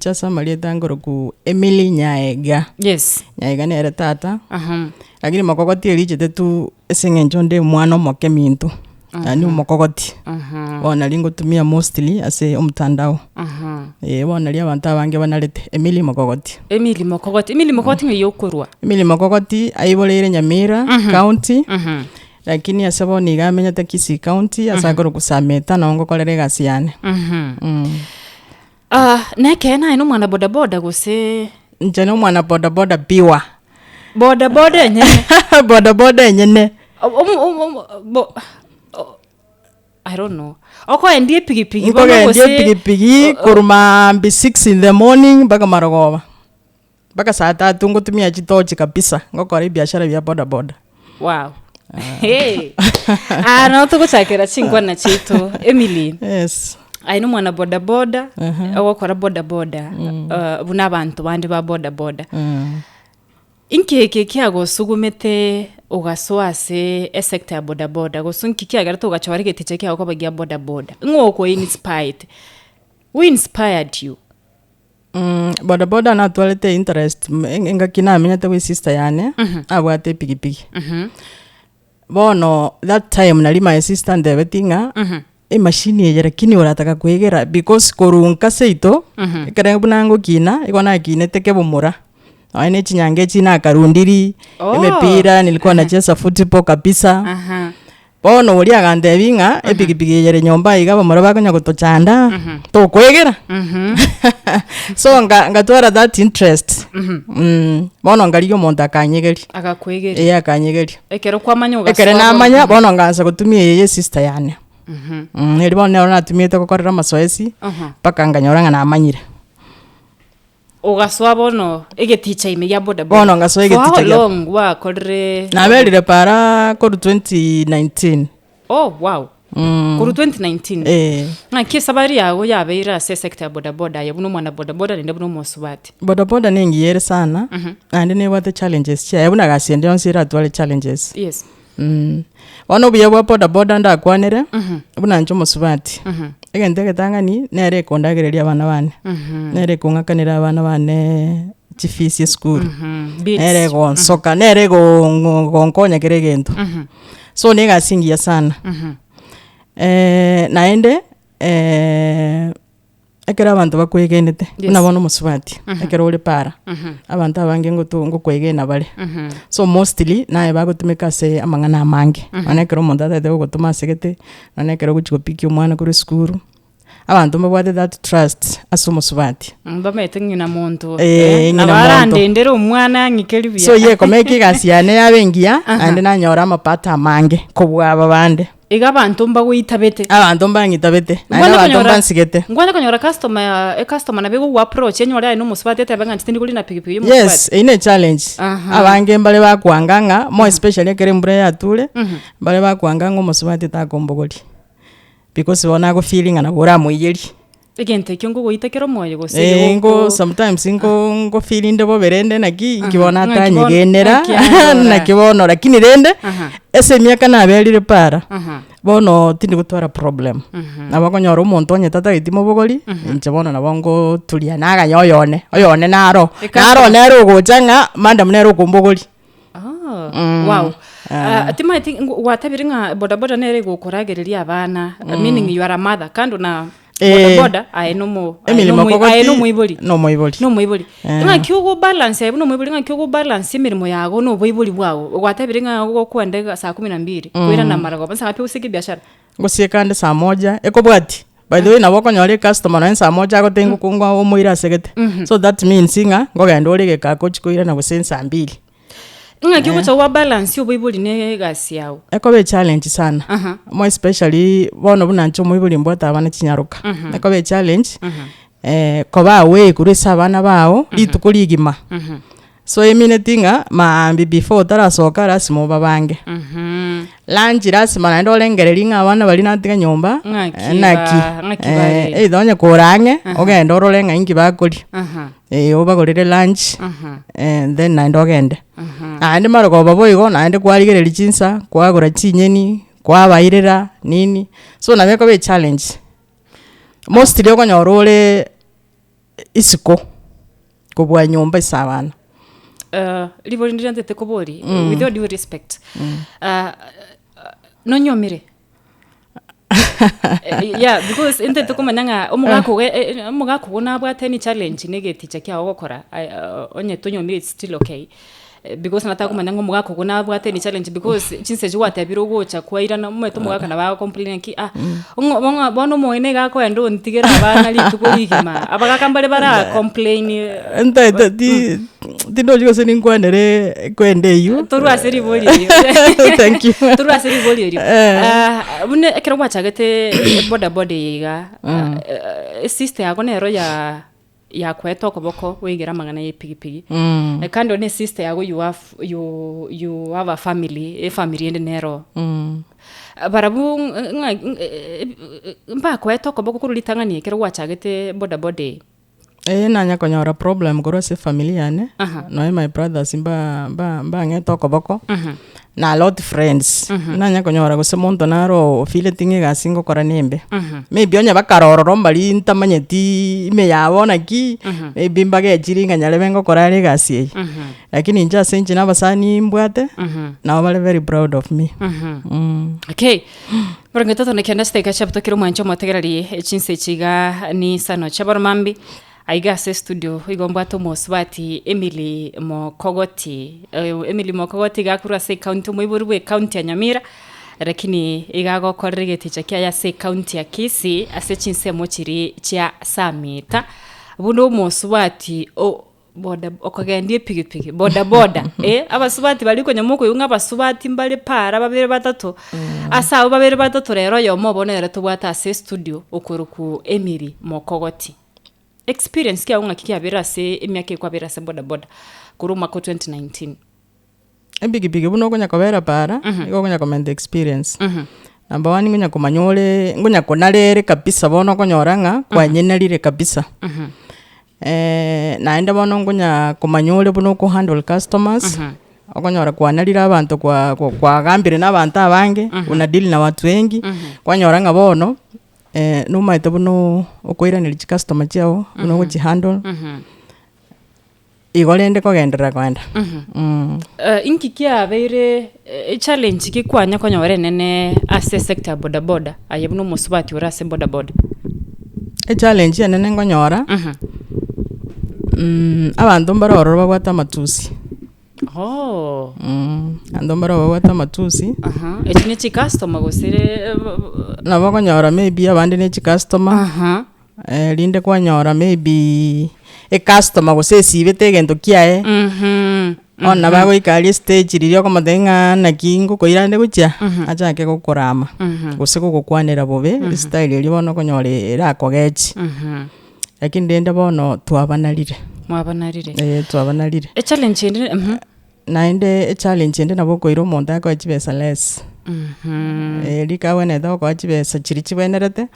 Inche ase amarieta nkoroku Emily Nyaega. Yes. Nyaega nere tata, Aha. lakini mokogoti erichete tu ase eng'encho nde omwana omoke minto, yaani omokogoti. Aha. Bono nari ngotumia mostly ase omotandao, Aha. eh bono nari abanto abange banarete, Emily Mokogoti. Emily Mokogoti, Emily Mokogoti ng'ai okorwa? Emily Mokogoti aiboreire Nyamira county. Lakini ase bono iga amenyete Kisii county ase akorokwa Sameta nabo ngokorera egasi yane. Ah, nekeene aye nomwana bodaboda gose? Inche nomwana bodaboda piwa. Bodaboda enyene? Bodaboda enyene. Omo- omo- omo- bo- o- I don't know. Okoendia epigipigi bono Nkogendia gose? epigipigi korwa maambia six in the morning mpaka marogoba. Mpaka saa tatu ngotumia chitochi kabisa, ngokora ebiashara bia bodaboda. Wow. Hey. Ah, nabo togochakera chinkwana chiaito. Emily, Yes. aye na omwana bodaboda, ogokora bodaboda, eh, buna abanto bande ba bodaboda. Inki eke kiagosugumete ogasoa ase esector ya bodaboda, gose nki kiagerete ogachora egeticha kiago koba gia bodaboda? Ng'o oko inspired? Who inspired you? Bodaboda natwarete interest engaki namenyete bwa esister yane, abwate epikipiki. Bono that time nari my sister antebetie ng'a, emashini eye lakini orataka koegera because korwa nka seito, ekere buna ngokina, igo nakinete kebomora, nonye na echinyange echi nakarundiri, emepira nilikuwa nacheza football kabisa. Bono oria agantebia ng'a epikipiki eye ere nyomba iga abamura bakonya gotochanda, tokoegera. So nga ngatwara that interest, bono nkarigia omonto akanyegeria, Agakwegeria. eh akanyegeria. Ekero kwamanya ogasoa Ekere bono. namanya, bono ngansa gotumia eye ya esister yane, erio bono nero natumiete gokorera amasoesi, mpaka nkanyora ng'a namanyire. Ogasoa bono egeticha ime gia bodaboda. Bono ngasoa For how egeticha gia- long gwakorire? Naberire para korwa 2019. Oh wow. Korwa 2019. Eh. Ng'aki esabari yago yabeire ase esector ya bodaboda aye buna omwana bodaboda naende buna omosubati? Bodaboda na engiya ere sana, naende nebwate challenges chiaye buna gasi ende yonsi eratware challenges. Yes. Bono obuya bwa bodaboda ndakwanere, buna inche omosubati, egento egetang'ani, nere ekondagereria abana bane, nere ekong'akanera abana baneee chifees esukuru, Bills. nere egonsoka, nere egong'o gonkonya kera egento. So na egasi engiya sana, naende. Ekero abanto bakwegenete, buna Yes. bono omosubati, ekero ore para, abanto abange ngoto ngokoegena bare, so mostly naye bagotumeka ase amang'ana amange, nonya ekero omonto atagete gogotoma ase gete, nonya ekero ogochi gopikia omwana korwa esukuru, abanto mbabwate that trust ase omosubati. Mbamaete ng'ina monto, Eh, ng'ina nabo monto. arandendere omwana ang'ikeri buya. So eywo ekomeka egasi yane yabe engiya, naende nanyora amapato amange kobua aba bande. Iga abanto mbagoitabete. Abanto mbang'itabete, naende Nkwane abanto konyora mbansigete. nkwane konyora customer ecustomer nabo egogo approach enyore aye na omosubati etebe ng'a inche tindi korina pikipiki ya omosubati. Yes, eyio ne challenge. Aha. Abange mbare bakwanga ng'a more especially ekero embura yature, mbare bakwanga ng'a omosubati takombogoria, because bono ago feel ng'a nabo oramoiyerie. Egento ekio nkogoita kere omoyo gose Eh, igo nko oko- sometimes nko ngofeel inde bobe rende naki, nki Aha, bono ng'aki bono- atanyegenera, ng'aki andora. naki bono lakini rende, Aha. ase emiaka naberire para, Aha. bono tindi gotwara problem. Nabo okonyora omonto onye tatageti mobogori, inche bono nabo ngoturia naganya oyone, oyone naro, Eka- naro nere ogocha ng'a madam nere okombogoria. Ah, wow. Ah, timaeti ngo- gwatabire ng'a bodaboda nere egokoragereria abana, meaning you are a mother, kando na Eh. bodaboda aye nomo aye Emeremo nomo aye kogoti nomoibori. nomoibori. Nomoibori. Eh. Ng'aki ogobalance aye buna omoibori ng'aki ogobalance emeremo yago na oboibori bwago, gwatabire ng'a ogokwenda iga saa kumi na mbili, koirana marogoba, nsa ngapi goseka ebiashara? Ngosieka ande saa moja, ekobwatia, by the way nabo okonyora ecustomer nonye saa moja agoteba ng'o ng'a omoire asegete, so that means ng'a nkogenda ore egeka agochi koirana gose nsaa mbili. Ng'aki ogocha gwa balance oboibori na egasi yago? Ekoba echallenge sana, Aha. more especially bono buna inche omoibori mbwate abana chinyaroka, ekoba echallenge koba away korwa ase abana bago rituko rigima. So emineti ng'a maambia before otarasoka lasima obabange, lunch lasima naende orengereria ng'a abana baria natiga nyomba Ng'aki naki, ba- ng'aki bare. either onye kore ang'e ogende orore ng'a inki bakoria, eh obagorere lunch then naende ogende. Naende marogoba boigo naende kwarigereria chinsa, kwagora chinyeni, kwabairera nini, so nabo ekoba echallenge, mostly okonyora ore. isiko kobua nyomba ase abana. Ribori ndire ntete koboria, with all due respect, nonyomire? Yeah, because ntete komanya ng'a omogaka ogo omogaka ogo nabwate any challenge na egeticha kiago ogokora onye tonyomire it's still okay. Because nataka komanya ng'a omogaka ogo nabwate any challenge because chinsa echio gwatebire ogocha kwairana omanyete omogaka nabo ago complain ng'aki ah ng'o ng'a bono omong'ina iga akoenda ontigere abana rituko rigima, abagaka mbare bara complain. Ntaete ti tindochi gose ninkwanere kwenda eywo. Torwe ase ribori erio. Thank you. Torwe ase ribori erio. Ah, buna ekero gwachagete boda boda eye iga, esister yago nero ya yakoete okoboko oigere amang'ana ya epigipigi, kando na esister yago you have you you have a family, efamiri ende nero. Barabwo ng'a mbakoete okoboko korwa ritang'ani ekero gwachagete boda boda eye? Eeh nanya konyora problem korwa ase efamiri yane, nonye my brothers mba mba mbang'ete okoboko, na a lot friends, nanya konyora gose monto naro ofeeleti ng'a egasi ngokora nembe. Maybe onye bakare ororo mbari ntamanyeti ime yabo naki, maybe mbagechiri ng'a nyarebe ngokora are egasi eye. Lakini inche ase inche na abasani mbwate, nabo bare very proud of me. Okay, bono totone kende chidakika chiabutokire omwancho omotegereri chinsa echi iga ni isano chia boromambi, aiga ase estudio igo mbwate omosubati Emily Mokogoti, Emily Mokogoti iga akorwa ase ecounty omoibori bwa ecounty ya Nyamira, lakini iga agokorera egeticha kiaye ase ecounty ya Kisii ase chinsemo chiria chia Samita, buna omosubati o. Boda okogendia epigipigi, boda boda eh, abasubati baria konya mokoigwa ng'a abasubati mbare paara babere batato, ase abwo babere batato rero oyomo obo nere tobwate ase estudio okorokwa Emily Mokogoti. Experience kiago ng'aki kiabeire ase emiaka eye kwabeire ase boda boda korwa omwaka o 2019? Epigipigi buna okonya kobera paara, nigo okonya komenta experience. Number one ngonya komanya ore, ngonya konarere kabisa bono okonyora ng'a kwanyenarire kabisa. Naende bono nkonya komanya ore buna oko handle customers, okonyora kwanarire abanto kwa kwa kwagambire na abanto abange, una deal na watu wengi, kwanyora ng'a bono nomanyete buna okoiraneria chicustomer chiago, buna ogochihandle. Igo rende kogenderera koenda. Inki kiabeire echallenge ki kwanya konyora enene ase esector ya boda boda aye buna omosubati ore ase boda boda? Echallenge enene nkonyora, abanto mbare ororo babwate amatusi, Oh. abanto mbare babwate amatusi, Aha, echi ne chicustomer gose nabo okonyora maybe abande ne chicustomer. Aha. Rinde kwanyora maybe ecustomer gose esibete egento kiaye, bono nabo agoika aria estage riria okomotebia ng'a naki ngokoira ande gochia, achake gokorama, gose gogokwanera bobe, estyle eria bono okonyora erakogechi. Lakini rende bono twabanarire, Mwabanarire. eh twabanarire. Echallenge ende. Naende echallenge ende nabo okoira omonto akoe chibesa less, rika abwenerete gokoa chibesa chiria chibwenerete,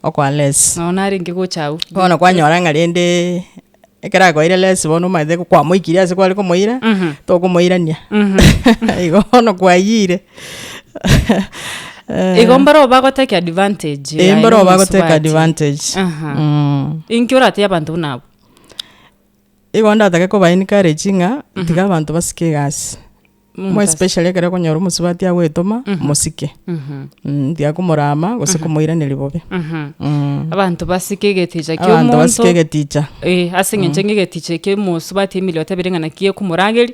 okoa less. Nonya narenge gocha abwo. Bono kwanyora ng'a rende ekero akoeire less bono omanyete kwamoikirie ase kware komoira, tokomoirania, igo bono kwayire. Igo mbarobwo bagotake advantage Eeh aye mbarobwo bagotake nomosubati. advantage. Inki oratebie abanto buna abwo? Igo ndatake koba encourage ng'a tiga abanto basike egasi, more especially ekero okonyora omosubati agoetoma, mosike, tiga komorama gose komoiraneria bobe. Abanto basike egeticha kia Abanto omonto, basike egeticha. ase eng'encho ng'a egeticha ekio omosubati Emily otebire ng'a naki gekomorageria,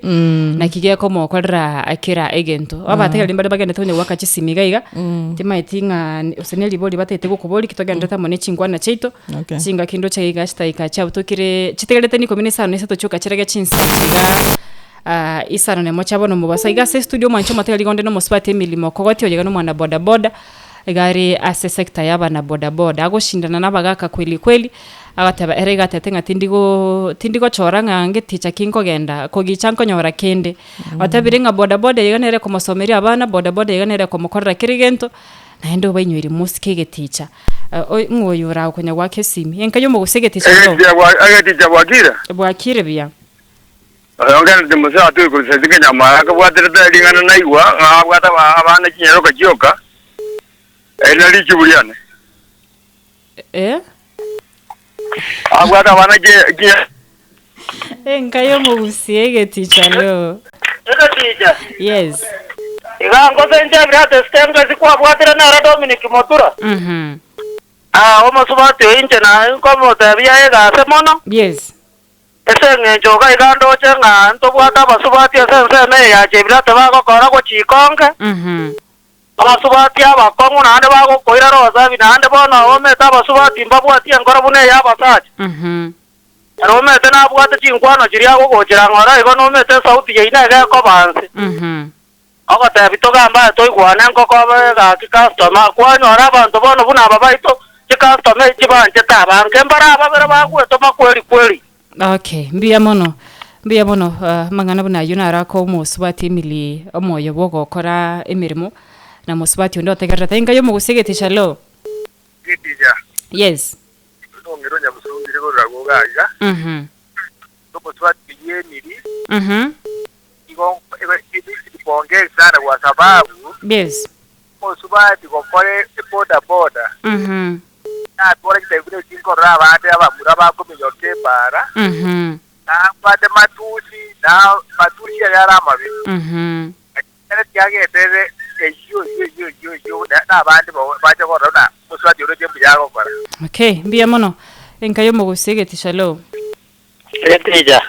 naki gekomokorera kera egento. Abategereri mbare bagendete onye goaka chisimi iga iga, timanyeti ng'a gose ne ribori batagete gokoboria ki togenderete amo ne chinkwana chiaito. Okay. Chingaki ndoche iga chidakika chiabutokire chitigarete na ikomi na isano na isato chioka chirage chinsa chiga ah, isano na emo chia bono mobaso. Iga ase estudio omwanche omotegereri iga onde na omosubati Emily Mokogoti oyo iga na omwana boda boda, iga are ase esector ya abana boda boda. Agoshindana na abagaka kweli kweli, agoteba ere iga atebete ng'a tindigo tindigochora ng'a ngeticha ki nkogenda, kogicha nkonyora kende. Otebire ng'a boda boda iga nere ekomosomeria abana, boda boda iga nere ekomokorera kera egento, naende obainyoire mosike egeticha. Ng'o oyo oragokonya goaka esimi? Enka y'omogusii egeticha bro. Egeticha bwa egeticha bwakire? Bwakire buya. Oyo ngenete Musa atue korwa ase kenyama akabwaterete ring'ana naigwa ng'a abwate aba abana chinyaroka chioka, eri nario richibu riane. Eh? Abwate abana chi- Enka y'omogusi egeticha leo. Egeticha. Yes. Iga ngose inche Ebirate Stengesi kwabwatire nere Dominic Motura. Ah, omosubati oyo inche naye nkomotebia egase mono. Yes. Ase eng'encho iga iga ndoche ng'a ntobwate abasubati ase ensemo eye ya Chebirate bagokora gochia ikonge. Abasubati abakong'u naende bagokoira rosabi, naende bono omete abasubati mbabwati enkoro buna ey'abasacha. Ere omete nabwate chinkwano chiria agogochera ng'ora igo nomete esauti yaino egekoba nse. Ogotebi togambe aye toigwane nkoko obe gaki customer, kwanyora abanto bono buna aba baito chicustomer echi chibanchete abange mbare ababere bagwetoma kweri kweri. Okay, mbuya mono, mbuya mono amang'ana buna ayio naro akoa omosubati Emily omoyo bwa ogokora emeremo, na mosubati onde otegererete. Enka ya omogusia egeticha hello. Geticha, Yes. nong'ire onyabusumbire korwa agwo iga iga, Omosubati oyio Emily, igo nipongezi sana kwa sababu Yes. omosubati gokora eboda boda natwara chitabi buna echi nkorora abande abamura bakominyoka epaara, nabwate matusi na matusi aria are amabe. Lakini tiagenderere eyio eyio eyio eyio eyio na abande bache korora buna omosubati oroche mbuya agokora. Okay, mbuya mono. Enka y'omogusi egetisha lo. Egeticha,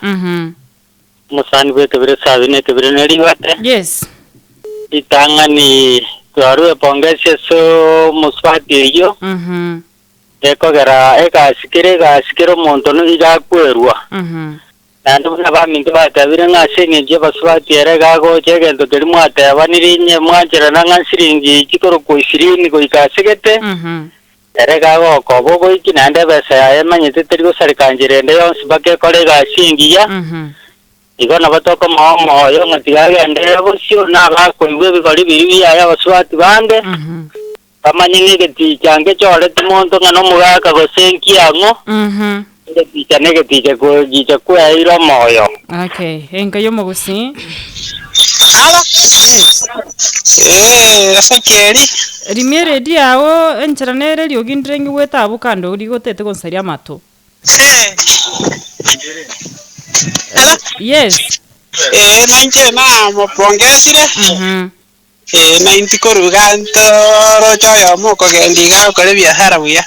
omosani bw'ekebiro esabi na ekebiro ne rigote. Yes. Ritang'ani twarue pongesi ase omosubati oyio, gekogera egasi kere egasi kera omonto nigo akwerwa. Naende buna abaminto batebire ng'a ase engencho y'abasubati ere iga agocha egento keria mwatebanire inye mwancherana ng'a nsiringi chikorokwa ishirini goika asegete, Ere gagokoba oboiki, naende ebesa yaye emanyete teri gosareka nchera ende yonsi mpaka ekore egasi engiya. Igo nabo tokomoa omoyo ng'a tiga agenderere bosio, na abakoigwa ebigori biria biaye abasubati bande, bamanye ng'a egeticha nkechoreti monto ng'a nomogaka gose nkiang'o, egeticha negeticha gicha kweeire omoyo. Okay, enka y'omogusii. Alo. Yes. Ee, Ezekieli. Rimia eredio yao enchera nere eriogi ndire ng'igwete abwo kando rigotete gonsaria amato. Ee. Alo. Yes. Ee, nainche namopongesire. Ee, na intwe korwa iga ntoroche oyomo okogenda iga agokora ebiasara buya.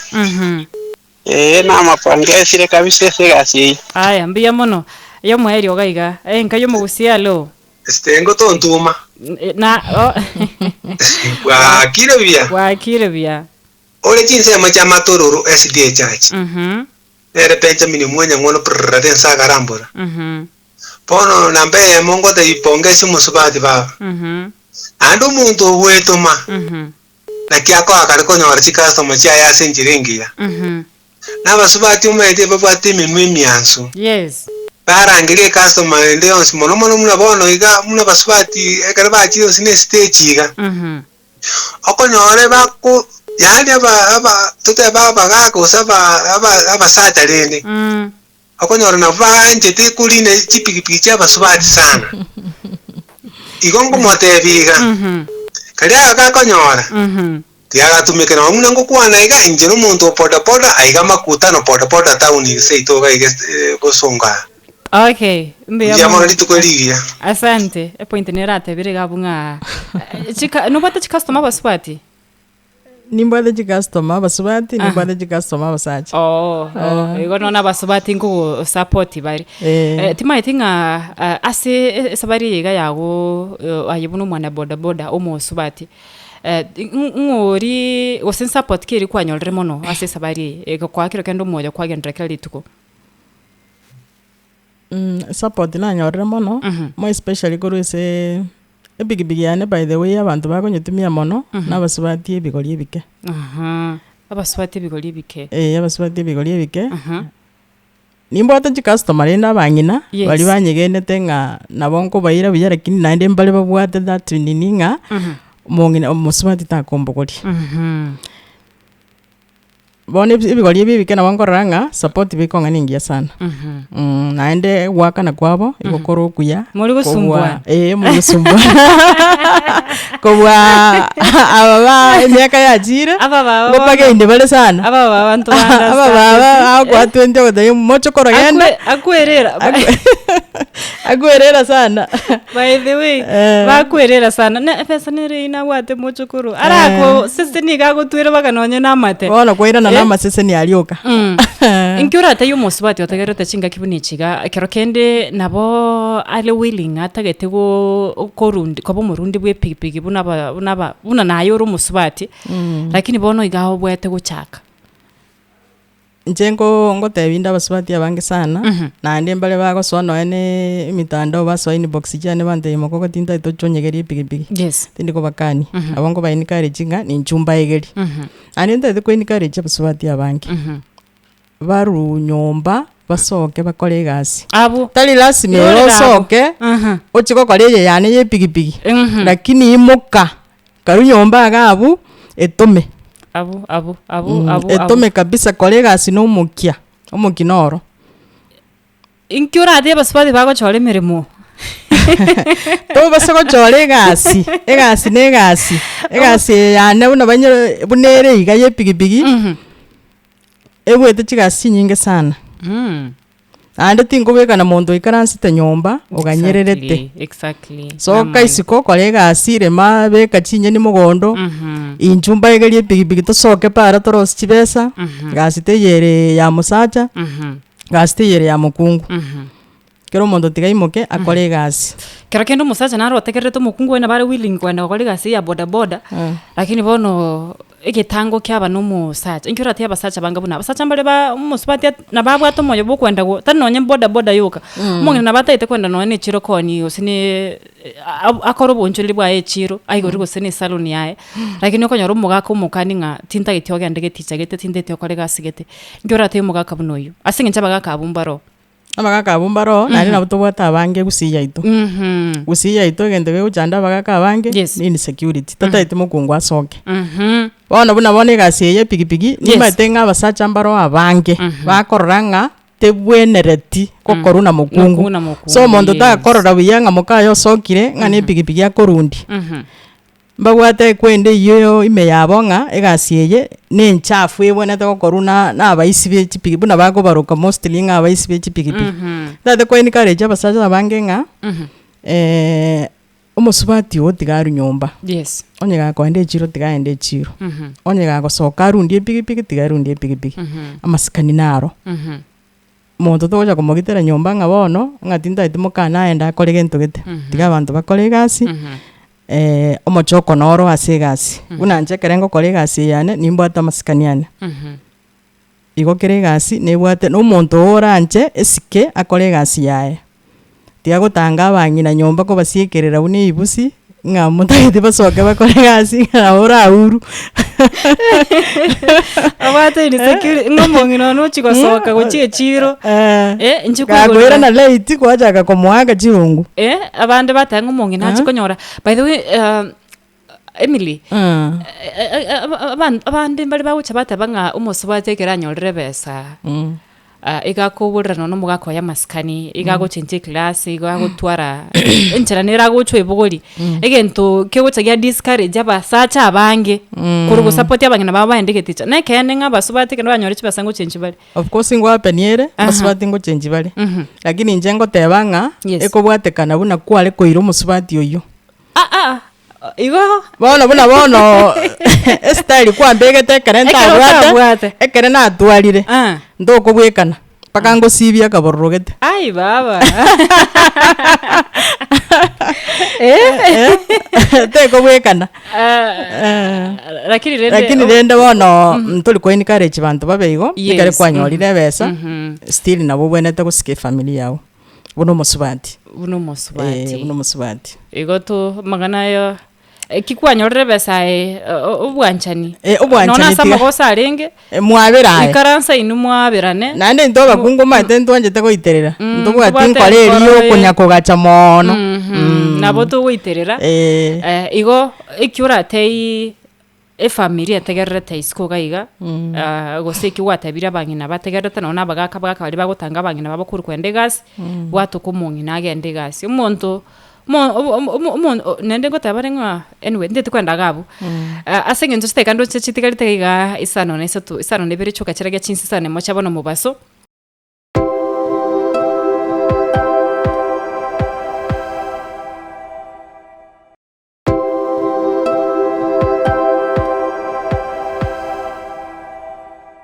Ee, namopongesire kabisa ase egasi eyio. Aya, mbuya mono. Y'omoerio iga iga. Enka y'omogusia alo. Estengo tontuma. Na o Bwakire buya. Bwakire buya. Ore chinsemo chia Matororo SDA Church. Nere Benjamin omwanyang'wono prrrr ense akarambora. Bono namba eyemo ngotebia pongesi omosubati baba. Naende omonto ogwetoma. Naki akoa kare konyora chicustomer chiaye ase enchera engiya. Na abasubati omanyete babwate emenwa emiansu. Yes. Barangeria ecustomer ende yonsi mono mono buna bono iga buna abasubati ekero bachire gose ne estage iga. Okonyora bako yaani aba aba totebe abagaka gose aba aba abasacha rende. Okonyora nabwo baanchete korina chipigipigi chi'abasubati sana. Igo nkomotebia iga, karia aka gakonyora, tiagatumeke nonye buna ngokwana iga, inche nomonto o bodaboda aiga makutano bodaboda town seito iga iga bosongo aa. Okay, mbuya Mbuya mono mono. rituko rigiya. Asante, epoint nere atebire iga abwo ng'a chika nobwate chicustomer abasubati? Nimbwate chicustomer abasubati, nimbwate chicustomer abasacha. Oo, oo, igo nono abasubati nkogo support bare. Eh. Eh, timanyeti ng'a ah, ase e- esabari eye iga yago aye buna omwana bodaboda omosubati, ng'o ng'ori gose support ki eria kwanyorire mono ase esabari eye, egokoa kero kende omoyo kwagenderera kera rituko? Support nanyorire mono, more especially korwa ase epikipiki yane by the way abanto bakonyetumia mono, na abasubati ebigori ebike. Ahaa, abasubati ebigori ebike. Eh, abasubati ebigori ebike, nimbwate chicustomer rende abang'ina, Yes. baria banyegenete ng'a nabo nkobaira buya lakini naende mbare babwate that nini ng'a, omong'ina omosubati takombogoria. Bono ebi ebigori ebi ebike nabo nkorora ng'a support bikong'a nengiya sana. Naende goakana kwabo igo kore okuya Mori kobua gosumbuana. eh mori gosumbuana kobua aba ba emiaka yachire, Aba baba ngopa bono- geinde bare sana. Aba baba banto ba Aba baba agokoa twenty ogotebia mochokoro genda, Akwe- akwerera akwerera sana. By the way, Eh. bakwerera sana na ebesa nere eyio nabwate mochokoro arako sese nigo agotwera mpaka nonye na amate. Bono kwairana Eh. na amaseseni aria oka. Inki oratebie omosubati otegererete chingaki buna echi iga, ekero kende nabo are willing atagete go korundi koba omorundi bwa epikipiki buna aba buna aba buna naye ore omosubati, lakini bono iga obwate gochaka. Inche nko ngotebia inde abasubati abange sana, naende mbare bagosoa nonya na emitandao basoa inbox chiane bantebia mokogo tintagete oche onyegerie epikipiki, tindi kobakania, nabo nkoba encourage ng'a ninchu mbaegerie. Naende ntagete ko encourage abasubati abange, barwe nyomba basoke bakore egasi. Abwo. Tari lasima ere Irorera abwo. osoke, oche gokora eye yane ya epikipiki, lakini imoka. Karue nyomba iga abwo, etome. Abwo abwo abwo abwo abwo. Etome kabisa kora egasi na omokia, omokia noro. Inki oratebe abasubati bagochora emeremo? Tobasa gochora egasi, egasi na egasi, egasi eye yane buna banyore buna ere iga ya epikipiki, ebwate chigasi chinyinge sana. Naende tinkobwekana monto oikaransete nyomba oganyererete. Exactly, exactly. Soka Namanya. isiko kora egasi, rema, beka chinyeni mogondo, inchu mbaegerie epikipiki tosoke para torosie chibesa, gasi teiyo ere ya mosacha, gasi teiyo ere ya mokungu. Kera omonto tiga aimoke akore egasi. Kero kende omosacha naro otegererete omokungu oye nabo are willing kogenda gokora egasi ya boda boda, lakini bono egetango kiaba na omosacha, inki oratebi abasacha bange buna abasacha mbare ba omosubati at nabo abwate omoyo bwa okoenda go tari nonye boda boda yoka, omong'ina nabo atagete kogenda nonye na echiro koonia gose ne akore oboonchoreri bwaye echiro, aigorere gose na esalon yaye, lakini okonyora omogaka omokani ng'a tintageti ogende geticha gete, tintageti okore egasi gete, inki oratebi omogaka buna oywo, ase eng'encho abagaka abwo mbaroo. Abagaka abwo mbaroo, naende nabo tobwate abange gusii yaito. Gusii yaito egento kegochanda abagaka abange, Yes. ne insecurity, totageti mokungu asoke. Bono buna bono egasi eye ya epikipiki, nimanyete ng'a abasacha mbaroo abange, bakorora ng'a tebwenereti gokorwa na mokungu. Mokungu na mokungu, So omonto yes. takorora buya ng'a mokaye osokire, ng'a na epikipiki akorundia. Mbabwate ekwenda eyio ime yabo ng'a egasi eye nenchafu ebwenerete gokorwa na na abaisi be chipiki buna bakobaroka mostly ng'a abaisi be chipikipiki. Ntagete ko encourage abasacha abange ng'a omosubati oyo tiga arwe nyomba, Yes. onye gakoenda echiro tiga aende echiro, onye gagosoka arundie epikipiki tiga arundie epikipiki, amasikani naro. Monto togocha komogitera nyomba ng'a bono, ng'a tintageti mokane aende akore gento gete, tiga abanto bakore egasi, omochoko noro ase egasi. Buna inche ekere ngokora egasi eye yane, nimbwate amasikani ane. Igo kera egasi nebwate na omonto oo oranche esike akore egasi yaye. Tiga gotanga abang'ina nyomba kobasiekerera buna ebibusi, ng'a motagete basoke bakore egasi ng'a nabo orauru. Obwate insecurity ng'a omong'ina one ochia gosoka gochia echiro, eh, inche koigorera Gakoirana late gwachaka komoaka chirungu. Eh, abande bateba ng'a omong'ina ache konyora, by the way Emily, abande mbare bagocha bateba ng'a omosubati ekero anyorire ebesa, iga akoborera nonya omogaka oye amasikani, iga agochenchia eclass, iga agotwara enchera nere agocha oebogoria, egento kegocha gia discourage abasacha abange korwa gosupport abang'ina babo baende geticha. Na ekeene ng'a abasubati ekero banyora chibesa ngochenchi bare. Of course ngohappen ere, abasubati ngochenchi bare, lakini inche ngoteba ng'a, Yes. ekobwatekana buna kware koira omosubati oyio. Ah ah, igo. Bono buna bono estyle kwambegete ekere Ekero ntabwate, otabwate. ekere natwarire, Ah. ntokobwekana, mpaka ngosibie akabororo gete. Ai baba. Eh, tekobwekana. Ah, lakini rende Lakini rende bono ntori ko encourage banto babe igo, Yes. ekere kwanyorire ebesa, Mhm. still nabo obwenerete gosika efamiri yago, buna omosubati. Buna omosubati. Eh, buna omosubati. Igo to amang'ana ayo, eki kwanyorire ebesa aye obwanchani. Eh, obwanchani Nonya ase tiga. amagoso arenge, Mwabere aye. ikaransa inwe mwaberane. Naende intwe abakungu omanyete ntwanchete goiterera, ntobwati ntobwate enkora eria enkoro ya okonya kogacha moono. Nabo togoiterera, Eh. igo eki oratei. Efamiri etegererete isiko iga iga, gose ekio gwatebire abang'ina bategererete nonye na abagaka abagaka baria bagotanga abang'ina babo korwa kogenda egasi, bwatoka omong'ina agende egasi. Omonto omo- omo- omo- omo naende ngoteba bare ng'a anyway nteti kogenda iga abwo, ase eng'encho chidakika ndoche chitigarete iga iga isano na isato isano na ibere chioka chiragia chinsa isano na emo chia bono mobaso.